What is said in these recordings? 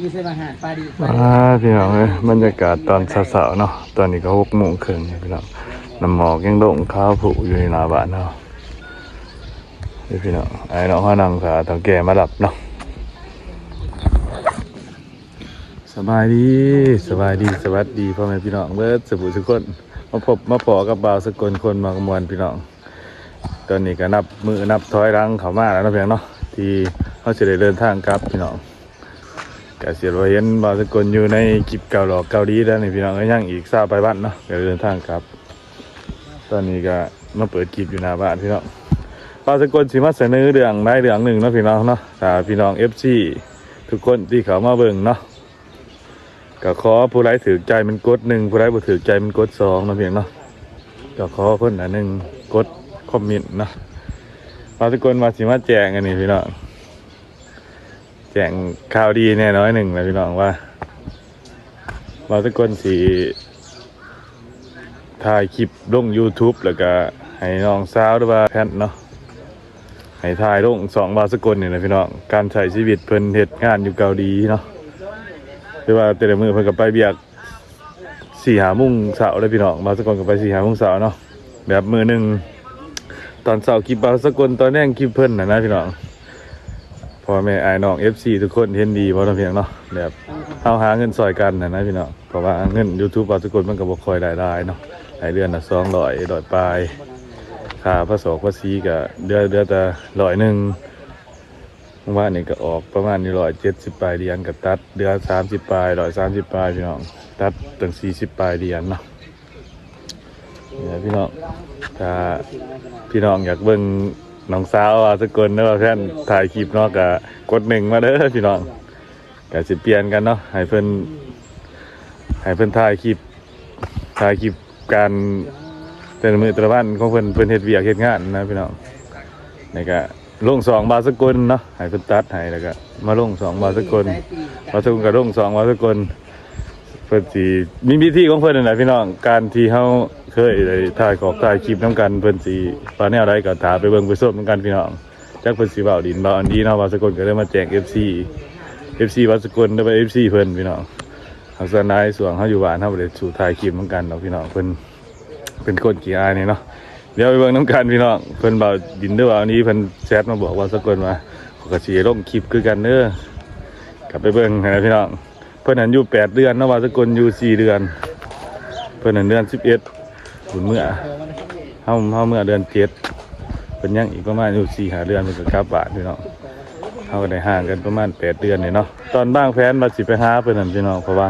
ຢູ່ໃສວ່າຫາດປາດີ ອ່າ ພີ່ນ້ອງເອີຍ ບັນຍາກາດຕອນເຊົ້າໆເນາະ ຕອນນີ້ກໍຫົກໂມງເຄິ່ງແລ້ວພີ່ນ້ອງ ນ້ຳໝອກຍັງລົງຂາວໂພດຢູ່ໃນໜ້າບ້ານເຮົາເດ້ພີ່ນ້ອງ. ອ້າຍນ້ອງເຮົານັ່ງຖ້າເຖົ້າແກ່ມາຮັບເນາະ. ສະບາຍດີ ສະບາຍດີ ສະຫວັດດີພໍ່ແມ່ພີ່ນ້ອງເບິດສູ່ຜູ້ສູ່ຄົນ ມາພົບມາພໍ້ກັບບ່າວສະກົນຄົນມັກມ່ວນພີ່ນ້ອງ. ຕອນນີ້ກໍນັບມື້ນັບຖອຍຫຼັງເຂົ້າມາແລ້ວເນາະ ພີ່ນ້ອງເນາະ ທີ່ເຮົາຊິໄດ້ເດີນທາງກັບພີ່ນ້ອງ. ກະຊິບໍ່ເຫັນບ່າວສະກົນຢູ່ໃນຄລິບເກົ່າຫຼອກເກົ່າດີແລ້ວນີ້ພີ່ນ້ອງເອີຍ ຍັງອີກຊາວປາຍວັນເນາະ ກະເດີນທາງກັບ. ຕອນນີ້ກະມາເປີດຄລິບຢູ່ໜ້າບ້ານພີ່ນ້ອງ. ບ່າວສະກົນຊິມາສະເໜີເລື່ອງໃດເລື່ອງໜຶ່ງເນາະພີ່ນ້ອງເນາະ ຖ້າພີ່ນ້ອງເອັຟຊີທຸກຄົນທີ່ເຂົ້າມາເບິ່ງເນາະ ກໍຂໍຜູ້ໃດຖືກໃຈມັນກົດໜຶ່ງ ຜູ້ໃດບໍ່ຖືກໃຈມັນກົດສອງເນາະ ພີ່ນ້ອງເນາະ. ກໍຂໍຄົນລະໜຶ່ງກົດຄອມເມັນເນາະ. ບ່າວສະກົນວ່າຊິມາແຈ້ງອັນນີ້ພີ່ນ້ອງ ແຈ້ງຂ່າວດີແດ່ໜ້ອຍໜຶ່ງນະພີ່ນ້ອງ ວ່າບ່າວສະກົນຊິຖ່າຍຄລິບລົງຢູທູບ ແລ້ວກະໃຫ້ນ້ອງສາວ ຫຼືວ່າແພນເນາະ ໃຫ້ຖ່າຍລົງຊ່ອງບ່າວສະກົນນີ້ນະພີ່ນ້ອງ. ການໃຊ້ຊີວິດເພິ່ນເຮັດງານຢູ່ເກົາຫຼີເນາະ ຄືວ່າແຕ່ລະມື້ເພິ່ນກໍໄປວຽກສີ່ຫ້າໂມງເຊົ້າເດ້ພີ່ນ້ອງ. ບ່າວສະກົນກໍໄປສີ່ຫ້າໂມງເຊົ້າເນາະ ແບບມື້ໜຶ່ງຕອນເຊົ້າຄລິບບ່າວສະກົນ ຕອນແລງຄລິບເພິ່ນຫັ້ນນະພີ່ນ້ອງ. ພໍ່ແມ່ອ້າຍນ້ອງເອັຟຊີທຸກຄົນເຫັນດີບໍ່ເນາະ ພີ່ນ້ອງເນາະ ແບບເຮົາຫາເງິນຊ່ອຍກັນຫັ້ນນະພີ່ນ້ອງ. ເພາະວ່າເງິນຢູທູບບ່າວສະກົນມັນກໍບໍ່ຄ່ອຍໄດ້ຫຼາຍເນາະ ໄດ້ເດືອນລະສອງຮ້ອຍ ຮ້ອຍປາຍ ຄ່າພາສອກພາສີກໍເດືອ ເຫຼືອແຕ່ຮ້ອຍໜຶ່ງ. ເມື່ອວານນີ້ກໍອອກປະມານຢູ່ຮ້ອຍເຈັດສິບປາຍຫຼຽນ ກໍຕັດເຫຼືອສາມສິບປາຍ ຮ້ອຍສາມສິບປາຍພີ່ນ້ອງ ຕັດຕັ້ງສີ່ສິບປາຍຫຼຽນເນາະ. ນີ້ແຫຼະພີ່ນ້ອງ ຖ້າພີ່ນ້ອງຢາກເບິ່ງນ້ອງສາວບ່າວສະກົນ ຫຼືວ່າແຟນຖ່າຍຄລິບເນາະ ກໍກົດໜຶ່ງມາເດີພີ່ນ້ອງ. ກະຊິປ່ຽນກັນເນາະ ໃຫ້ເພິ່ນ ໃຫ້ເພິ່ນຖ່າຍຄລິບ ຖ່າຍຄລິບການແຕ່ລະມື້ແຕ່ລະວັນຂອງເພິ່ນ ເພິ່ນເຮັດວຽກເຮັດງານນະພີ່ນ້ອງ. ແລ້ວກະລົງຊ່ອງບ່າວສະກົນເນາະ ໃຫ້ເພິ່ນຕັດໃຫ້ ແລ້ວກະມາລົງຊ່ອງບ່າວສະກົນ ບ່າວສະກົນກໍລົງຊ່ອງບ່າວສະກົນ. ເພິ່ນຊິມີວິທີຂອງເພິ່ນນັ້ນແຫຼະພີ່ນ້ອງ. ການທີ່ເຮົາເຄີຍໄດ້ຖ່າຍຂອກຖ່າຍຄລິບນຳກັນ ເພິ່ນຊິວ່າແນວໃດກໍຖ້າໄປເບິ່ງໄປຊົມນຳກັນພີ່ນ້ອງ. ຈັກເພິ່ນຊິເວົ້າດິນເວົ້າອັນດີເນາະ ບ່າວສະກົນກໍເລີຍມາແຈ້ງເອັຟຊີ ເອັຟຊີບ່າວສະກົນ ຫຼືວ່າເອັຟຊີເພິ່ນພີ່ນ້ອງ. ເຮົາສ່ວນຫຼາຍຊ່ວງເຮົາຢູ່ບ້ານ ເຮົາບໍ່ໄດ້ສູ້ຖ່າຍຄລິບນຳກັນດອກພີ່ນ້ອງ ເພິ່ນເປັນຄົນຂີ້ອາຍແດ່ເນາະ. ດຽວໄປເບິ່ງນຳກັນພີ່ນ້ອງ ເພິ່ນເວົ້າດິນຫຼືວ່າອັນນີ້ ເພິ່ນແຊັດມາບອກບ່າວສະກົນວ່າ ຂ້ອຍກໍຊິລົງຄລິບຄືກັນເດີ. ກໍໄປເບິ່ງຫັ້ນແຫຼະພີ່ນ້ອງ. ເພິ່ນຫັ້ນຢູ່ແປດເດືອນເນາະ ບ່າວສະກົນຢູ່ສີ່ເດືອນ ເພິ່ນຫັ້ນເດືອນສິບເອັດ ບຸນເມືອ ເຮົາ ເຮົາເມືອເດືອນເຈັດ ເພິ່ນຍັງອີກປະມານຢູ່ສີ່ຫ້າເດືອນ ເພິ່ນກໍກັບບ້ານພີ່ນ້ອງ. ເຮົາກໍໄດ້ຫ່າງກັນປະມານແປດເດືອນນີ້ເນາະ. ຕອນວາງແຜນວ່າຊິໄປຫາເພິ່ນຫັ້ນພີ່ນ້ອງ ເພາະວ່າ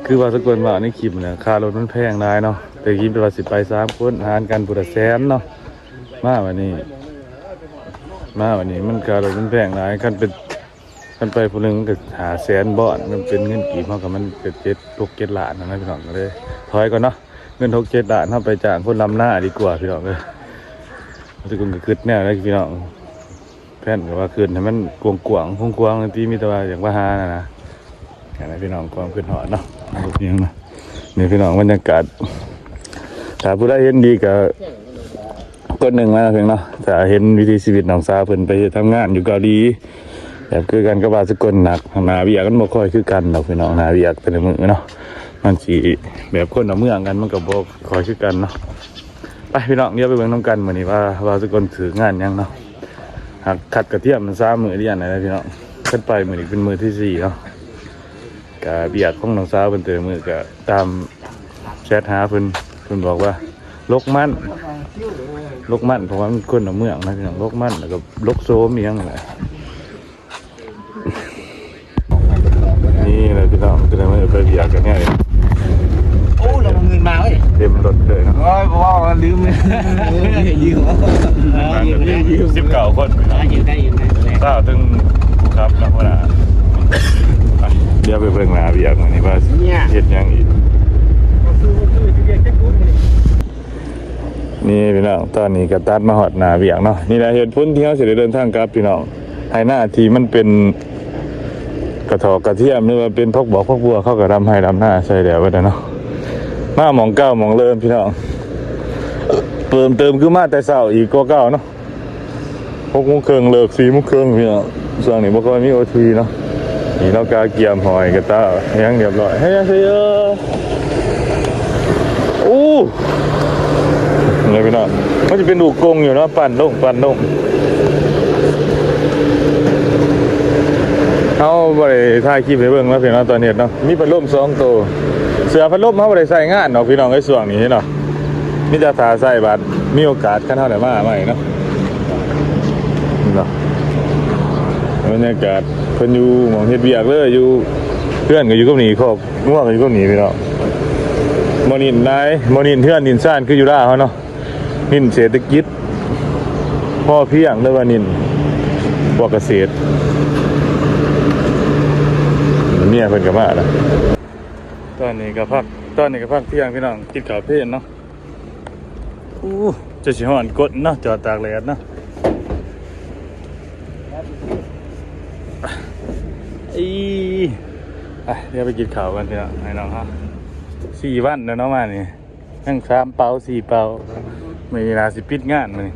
ຄືວ່າສະກົນວ່າໃນຄລິບນະ ຄ່າລົດມັນແພງຫຼາຍເນາະ. ແຕ່ກີ້ວ່າຊິໄປສາມຄົນ ຫານກັນຜູ້ລະແສນເນາະ. ມາບັດນີ້ ມາບັດນີ້ມັນ ຄ່າລົດມັນແພງຫຼາຍ. ຄັນເປັນ ຄັນໄປຜູ້ໜຶ່ງກໍຫ້າແສນບອນ ມັນເປັນເງິນກີບເຮົາກໍມັນກໍເຈັດ ຫົກເຈັດລ້ານຫັ້ນນະພີ່ນ້ອງ. ກໍເລີຍຖອຍກ່ອນເນາະ ເງິນຫົກເຈັດລ້ານ ເຮົາໄປຈ້າງຄົນລຳນາດີກວ່າພີ່ນ້ອງເອີຍ. ທຸກຄົນກໍຄິດແນວໃດພີ່ນ້ອງ ແຜນກໍວ່າຂຶ້ນໃຫ້ມັນກວ້າງໆ ກວ້າງໆ ທີ່ມີແຕ່ວ່າຢາກມາຫານະນະ. ອັນນັ້ນພີ່ນ້ອງ ຄວາມຄິດຮອດເນາະ ບໍ່ມີຫຍັງນະ. ນີ້ພີ່ນ້ອງ ບັນຍາກາດ ຖ້າຜູ້ໃດເຫັນດີກໍກົດໜຶ່ງມາເພິ່ນເນາະ. ຖ້າເຫັນວິຖີຊີວິດນ້ອງສາວເພິ່ນໄປເຮັດທຳງານຢູ່ເກົາຫຼີ ແບບຄືກັນກັບບ່າວສະກົນ ໜ້າວຽກມັນບໍ່ຄ່ອຍຄືກັນດອກພີ່ນ້ອງ. ໜ້າວຽກແຕ່ລະມື້ເນາະ ມັນຊິແບບຄົນລະເມືອງກັນ ມັນກໍບໍ່ຄ່ອຍຄືກັນເນາະ. ໄປພີ່ນ້ອງ ດຽວໄປເບິ່ງນຳກັນມື້ນີ້ວ່າບ່າວສະກົນຖືກງານຫຍັງເນາະ. ຫາກຄັດກະທຽມສາມມື້ລຽນນະພີ່ນ້ອງ. ຄັນໄປມື້ນີ້ເປັນມື້ທີສີ່ເນາະ. ກະວຽກຂອງນ້ອງສາວເພິ່ນແຕ່ລະມື້ກະຕາມແຊັດຫາເພິ່ນ ເພິ່ນບອກວ່າລົກມັນ ລົກມັນ ເພາະວ່າມັນຄົນລະເມືອງນະພີ່ນ້ອງ. ລົກມັນ ແລ້ວກໍລົກໂຊມອີ່ຫຍັງຫັ້ນແຫຼະ. ນີ້ແຫຼະພີ່ນ້ອງ ແຕ່ລະມື້ໄປວຽກກັນແທ້. ໂອ້ ລະເງິນມາເວີຍ ເຕັມລົດເລີຍເນາະ. ໂອ້ຍ ບໍ່ເວົ້າ ລືມ ເອີ ຢືມ ສິບເກົ້າຄົນພີ່ນ້ອງ. ຊາວເຖິງຜູ້ຂັບເນາະ ຫົວໜ້າ. ໄປ ດຽວໄປເບິ່ງໜ້າວຽກມື້ນີ້ວ່າເຮັດຫຍັງອີກ. ນີ້ພີ່ນ້ອງ ຕອນນີ້ກໍຕັດມາຮອດໜ້າວຽກເນາະ. ນີ້ແຫຼະເຫດຜົນທີ່ເຮົາຊິໄດ້ເດີນທາງກັບພີ່ນ້ອງ. ໄຮ່ນາທີ່ມັນເປັນກະຖອກກະທຽມ ຫຼືວ່າເປັນຜັກບອກຜັກບົວ ເຂົາກໍດຳໄຮ່ດຳນາໃສ່ແລ້ວເບິດແລ້ວເນາະ. ມາໝ່ອງເກົ່າໝ່ອງເດີມພີ່ນ້ອງ. ເພີ່ມເຕີມຄືມາແຕ່ເຊົ້າອີກກວ່າເກົ່າເນາະ. ຫົກໂມງເຄິ່ງເລີກສີ່ໂມງເຄິ່ງພີ່ນ້ອງ. ຊ່ວງນີ້ບໍ່ຄ່ອຍມີໂອທີເນາະ. ນີ້ເຮົາກະກຽມຫອຍກະຕາຫຍັງຮຽບຮ້ອຍ. ເຮີຍ ເຮີຍ ໂອ້ ນີ້ພີ່ນ້ອງ ມັນຈະເປັນລູກກົງຢູ່ເນາະ ປັ່ນລົງ ປັ່ນລົງ. ເຮົາບໍ່ໄດ້ຖ່າຍຄລິບໃຫ້ເບິ່ງເນາະພີ່ນ້ອງ ຕອນເຮັດເນາະ. ມີພັດລົມສອງໂຕ ເສື້ອພັດລົມເຮົາບໍ່ໄດ້ໃຊ້ງານດອກພີ່ນ້ອງເອີຍ ຊ່ວງນີ້ເນາະ. ມີແຕ່ຖ້າໃຊ້ບາດມີໂອກາດ ຄັນເຮົາໄດ້ມາໃໝ່ເນາະ. ເນາະ ບັນຍາກາດເພິ່ນຢູ່ໝ່ອງເຮັດວຽກເລີຍ ຢູ່ເຮືອນກໍຢູ່ກັບນີ້ ຄອກງົວກໍຢູ່ກັບນີ້ພີ່ນ້ອງ. ບໍ່ນິ້ນຫຼາຍ ບໍ່ນິ້ນເຮືອນນິ້ນຊານຄືຢູ່ລາວເຮົາເນາະ. ນິ້ນເສດຖະກິດພໍພຽງ ຫຼືວ່ານິ້ນພວກກະເສດ. ເມຍເພິ່ນກໍມາແລ້ວ. ຕອນນີ້ກໍພັກ ຕອນນີ້ກໍພັກທ່ຽງພີ່ນ້ອງ ກິນເຂົ້າເພນເນາະ. ໂອ້ ຈະຊິຮ້ອນກົ້ນເນາະ ຈອດຕາກແດດເນາະ. ອີ ໄປ ດຽວໄປກິນເຂົ້າກັນພີ່ນ້ອງ ໄອ້ນ້ອງເຮົາ. ສີ່ວັນແລ້ວເນາະມານີ້ ຍັງສາມເປົາ ສີ່ເປົາ. ມື້ນີ້ໜ້າຊິປິດງານມື້ນີ້.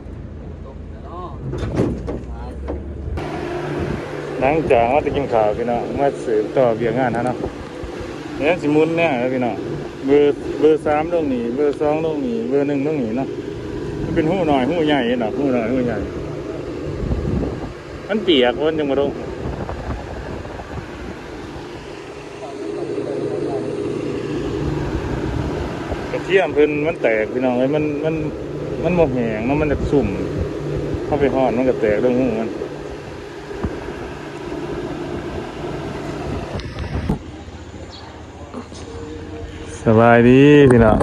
ຫຼັງຈາກເຮົາໄດ້ກິນເຂົ້າພີ່ນ້ອງ ມາສືບຕໍ່ວຽກງານເຮົາເນາະ. ນີ້ຊິໝູນແນວແລ້ວພີ່ນ້ອງ ເບີ ເບີສາມລົງນີ້ ເບີສອງລົງນີ້ ເບີໜຶ່ງລົງນີ້ເນາະ. ມັນເປັນຮູນ້ອຍຮູໃຫຍ່ເນາະ ຮູນ້ອຍຮູໃຫຍ່. ມັນປຽກ ມັນຈັ່ງບໍ່ລົງ. ກະທຽມເພິ່ນມັນແຕກພີ່ນ້ອງເອີຍ ມັນ ມັນ ມັນບໍ່ແຫ້ງເນາະ ມັນຈະຊຸ່ມ. ເຮົາໄປຮ້ອນມັນກະແຕກລົງຮູມັນ. ສະບາຍດີພີ່ນ້ອງ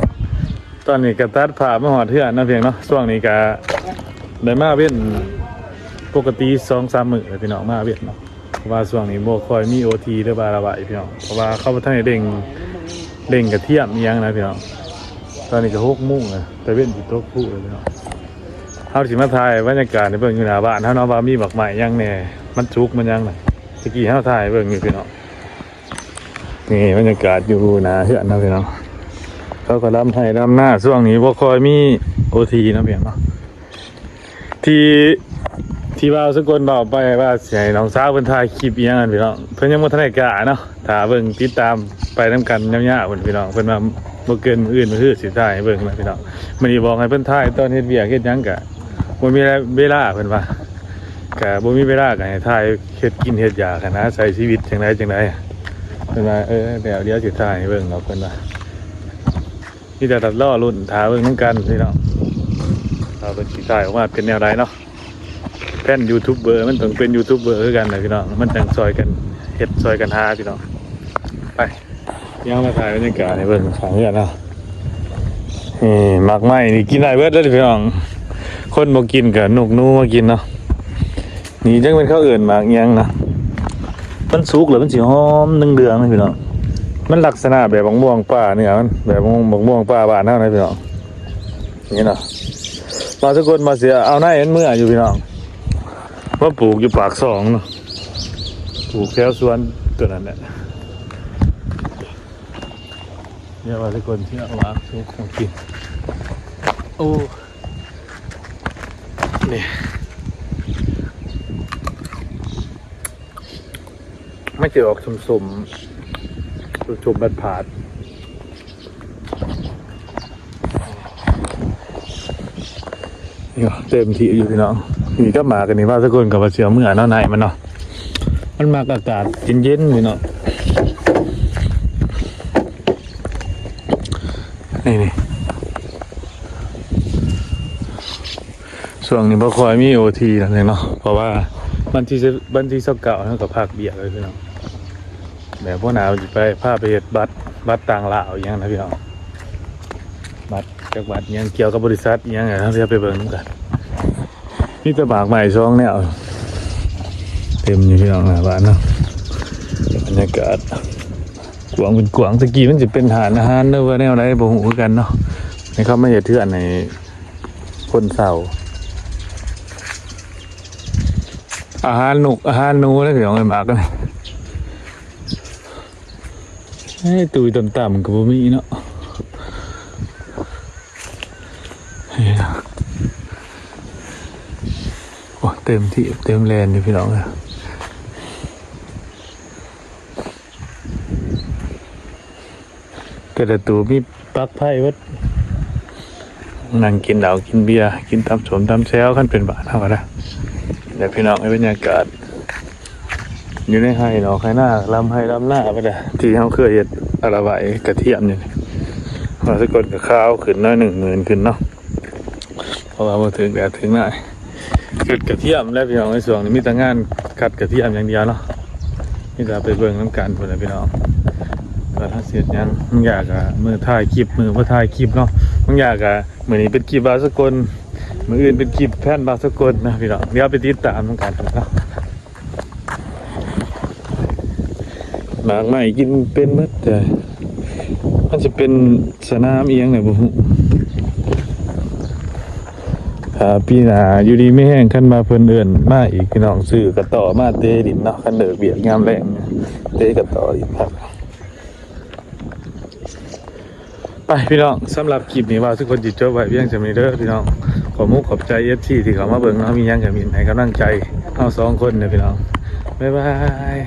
ຕອນນີ້ກະຕັດພາບມາຮອດເຮືອນເນາະພຽງເນາະ. ຊ່ວງນີ້ກະໄດ້ມາເວັນປົກກະຕິສອງສາມມື້ແລ້ວພີ່ນ້ອງ ມາເວັນເນາະ ເພາະວ່າຊ່ວງນີ້ບໍ່ຄ່ອຍມີໂອທີ ຫຼືວ່າລະໄວພີ່ນ້ອງ ເພາະວ່າເຂົາບໍ່ທັນໄດ້ເລັ່ງ ເລັ່ງກະທຽມອີ່ຫຍັງນະພີ່ນ້ອງ. ຕອນນີ້ກະຫົກໂມງແລ້ວ ຕາເວັນຊິຕົກພຸແລ້ວພີ່ນ້ອງ. ເຮົາຊິມາຖ່າຍບັນຍາກາດໃຫ້ເບິ່ງຢູ່ໜ້າບ້ານເຮົາເນາະ ວ່າມີໝາກໄມ້ຫຍັງແດ່ ມັນສຸກມັນຫຍັງນະ. ຕະກີ້ເຮົາຖ່າຍໃຫ້ເບິ່ງຢູ່ພີ່ນ້ອງ. ນີ້ບັນຍາກາດຢູ່ໜ້າເຮືອນເນາະພີ່ນ້ອງ ເຂົາກໍດຳໄຮ່ດຳນາ. ຊ່ວງນີ້ບໍ່ຄ່ອຍມີໂອທີເນາະພີ່ນ້ອງເນາະ. ທີ່ ທີ່ບ່າວສະກົນເວົ້າໄປວ່າຊິໃຫ້ນ້ອງສາວເພິ່ນຖ່າຍຄລິບອີ່ຫຍັງຫັ້ນພີ່ນ້ອງ ເພິ່ນຍັງບໍ່ທັນໄດ້ກ້າເນາະ. ຖ້າເບິ່ງຕິດຕາມໄປນຳກັນຍາວໆພຸ້ນພີ່ນ້ອງ ເພິ່ນວ່າບໍ່ເກີນມື້ອື່ນມື້ຮືຊິຖ່າຍໃຫ້ເບິ່ງນະພີ່ນ້ອງ. ມື້ນີ້ບອກໃຫ້ເພິ່ນຖ່າຍຕອນເຮັດວຽກເຮັດຫຍັງກະບໍ່ມີເວລາ ເພິ່ນວ່າ ກະບໍ່ມີເວລາກະໃຫ້ຖ່າຍ ເຮັດກິນເຮັດຢາກຫັ້ນນະ ໃຊ້ຊີວິດຈັ່ງໃດຈັ່ງໃດ. ເພິ່ນວ່າ ເອີ ດຽວ ດຽວຊິຖ່າຍໃຫ້ເບິ່ງດອກ ເພິ່ນວ່າ. ມີແຕ່ລໍລຸ້ນຖ້າເບິ່ງນຳກັນພີ່ນ້ອງ ວ່າເພິ່ນຊິຖ່າຍອອກມາເປັນແນວໃດເນາະ. ແພນຢູທູບເບີມັນຕ້ອງເປັນຢູທູບເບີຄືກັນນະພີ່ນ້ອງ ມັນຈັ່ງຊ່ອຍກັນເຮັດຊ່ອຍກັນຫາພີ່ນ້ອງ. ໄປ ຍ່າງມາຖ່າຍບັນຍາກາດໃຫ້ເບິ່ງຂ້າງເຮືອນເຮົາ. ນີ້ໝາກໄມ້ນີ້ກິນໄດ້ເບິດເລີຍພີ່ນ້ອງ ຄົນບໍ່ກິນກະນົກໜູມາກິນເນາະ. ນີ້ຈັກແມ່ນເຂົາເອີ້ນໝາກຫຍັງນະ ມັນສຸກແລ້ວມັນຊິຫອມເຫຼືອງໆເລີຍພີ່ນ້ອງ. ມັນລັກສະນະແບບໝາກມ່ວງປ່າ ເນື້ອມັນແບບໝາກມ່ວງປ່າບ້ານເຮົານະພີ່ນ້ອງ. ນີ້ເນາະ ບ່າວສະກົນ ບ່າວເສືອ ເອົາໃນມັນເມືອຢູ່ພີ່ນ້ອງ ມາປູກຢູ່ປາກຊ່ອງເນາະ ປູກແຖວສວນຕົວນັ້ນແຫຼະ. ດຽວວ່າແຕ່ກ່ອນຊິເອົາໝາກສຸກມາກິນ. ໂອ້ ນີ້ ມັນຈະອອກສົ້ມໆ ສົ້ມໆ ຜາດໆ. ນີ້ເຕັມທີ່ຢູ່ພີ່ນ້ອງ. ນີ້ກັບໝາກອັນນີ້ ບ່າວສະກົນກໍວ່າຊິເອົາເມືອເນາະ ໃນມັນເນາະ ມັນມັກອາກາດເຢັນໆ ພີ່ນ້ອງ. ນີ້ໆ ຊ່ວງນີ້ບໍ່ຄ່ອຍມີໂອທີນຳເນາະ ເພາະວ່າວັນທີສິບ ວັນທີຊາວເກົ້າເຮົາກໍພັກວຽກເລີຍພີ່ນ້ອງ. ແບບຫົວໜ້າເພິ່ນຊິໄປ ພາໄປເຮັດບັດ ບັດຕ່າງດ້າວອີ່ຫຍັງນະພີ່ນ້ອງ ບັດ ຈັກບັດອີ່ຫຍັງ ກ່ຽວກັບບໍລິສັດອີ່ຫຍັງ ເຮົາຊິໄປເບິ່ງນຳກັນ. ມີແຕ່ໝາກໄມ້ສອງແນວ ເຕັມຢູ່ພີ່ນ້ອງ ໜ້າບ້ານເນາະ. ບັນຍາກາດກວ້າງເປັນກວ້າງ ແຕ່ກີ້ມັນຊິເປັນຮ້ານອາຫານ ຫຼືວ່າແນວໃດບໍ່ຮູ້ຄືກັນເນາະ ໃຫ້ເຂົາມາເຮັດເຮືອນໃຫ້ຄົນເຊົ່າ. ອາຫານນົກອາຫານໜູເດ້ພີ່ນ້ອງເອີຍ ໝາກອັນນີ້. ເອີ ຕຸ້ຍຕ່ຳໆ ກໍບໍ່ມີເນາະ. ໂອ້ ເຕັມທີ່ເຕັມແລນຢູ່ພີ່ນ້ອງເອີຍ. ແຕ່ລະຕູ້ມີປັກໄຟເບິດ ນັ່ງກິນເຫຼົ້າກິນເບຍ ກິນຕຳສົ້ມຕຳແຈ່ວ ຄັນເປັນບ້ານເຮົາກໍໄດ້. ແລ້ວພີ່ນ້ອງເອີຍ ບັນຍາກາດຢູ່ໃນໄຮ່ນອກໄຮ່ນາ ລຳໄຮ່ລຳນາ ບັດນະ ທີ່ເຮົາເຄີຍເຮັດອາລະໄວກະທຽມນີ້ ວ່າສາກົນກໍຂາວຂຶ້ນໜ້ອຍໜຶ່ງ ມື່ນຂຶ້ນເນາະ ເພາະວ່າບໍ່ຖືກແດດຖືກໜາວ. ເກັບກະທຽມແລ້ວພີ່ນ້ອງ ໃນຊ່ວງນີ້ມີແຕ່ງານຄັດກະທຽມຢ່າງດຽວເນາະ ມີແຕ່ໄປເບິ່ງນຳກັນພຸ້ນແຫຼະພີ່ນ້ອງ ວ່າເຮົາຊິເຮັດຫຍັງ. ບາງຢ່າງກະມື້ຖ່າຍຄລິບ ມື້ບໍ່ຖ່າຍຄລິບເນາະ ບາງຢ່າງກະມື້ນີ້ເປັນຄລິບບ່າວສາກົນ ມື້ອື່ນເປັນຄລິບແພນບ່າວສາກົນນະພີ່ນ້ອງ ດຽວໄປຕິດຕາມນຳກັນເນາະ. ໝາກໄມ້ກິນເປັນເບິດ ແຕ່ມັນຊິເປັນສະໜາມອີ່ຫຍັງແຫຼະບໍ່ຮູ້. ຖ້າປີໜ້າຢູ່ດີມີແຮງ ຄັນວ່າເພິ່ນເອີ້ນມາອີກ ພີ່ນ້ອງ ຊື້ກະຕໍ້ມາເຕະດິນເນາະ ຄັນເລີກວຽກຍາມແລງ ເຕະກະຕໍ້ດິນຄັກ. ໄປພີ່ນ້ອງ ສຳລັບຄລິບນີ້ ບ່າວສາກົນຊິຈົບໄວ້ພຽງສ່ຳນີ້ເດີພີ່ນ້ອງ. ຂໍມຸກຂອບໃຈເອັຟຊີທີ່ເຂົ້າມາເບິ່ງເນາະ ມີຫຍັງກໍມີໃຫ້ກຳລັງໃຈເຮົາສອງຄົນເດີພີ່ນ້ອງ. ບາຍບາຍ.